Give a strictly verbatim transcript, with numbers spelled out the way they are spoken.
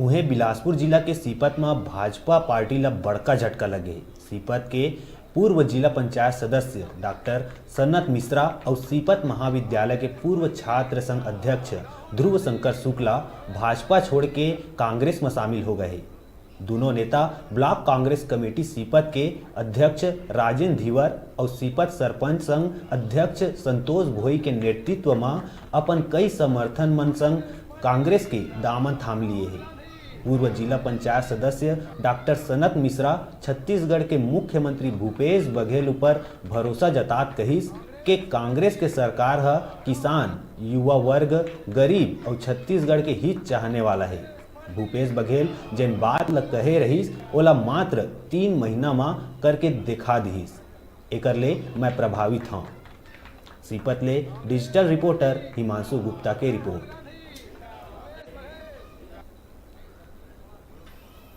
उहें, बिलासपुर जिला के सीपत म भाजपा पार्टी ल बड़का झटका लगे। सीपत के पूर्व जिला पंचायत सदस्य डॉक्टर सनत मिश्रा अउ सीपत महाविद्यालय के पूर्व छात्र संघ अध्यक्ष ध्रुव शंकर शुक्ला भाजपा छोड़ के कांग्रेस म शामिल हो गए हे। दूनों नेता ब्लॉक कांग्रेस कमेटी सीपत के अध्यक्ष राजेंद्र धीवर अउ सीपत सरपंच संघ अध्यक्ष संतोष भोई के नेतृत्व म अपन कई समर्थन मन संग कांग्रेस के दामन थाम लिए हे। पूर्व जिला पंचायत सदस्य डॉक्टर सनत मिश्रा छत्तीसगढ़ के मुख्यमंत्री भूपेश बघेल ऊपर भरोसा जतात कहिस के कांग्रेस के सरकार ह किसान, युवा वर्ग, गरीब अउ छत्तीसगढ़ के हित चाहने वाला हे। भूपेश बघेल जेन बात ल कहे रहिस, ओला मात्र तीन महीना म करके दिखा दिहिस। एकर ले मैं प्रभावित हंव। सीपत ले डिजिटल रिपोर्टर हिमांशु गुप्ता के रिपोर्ट।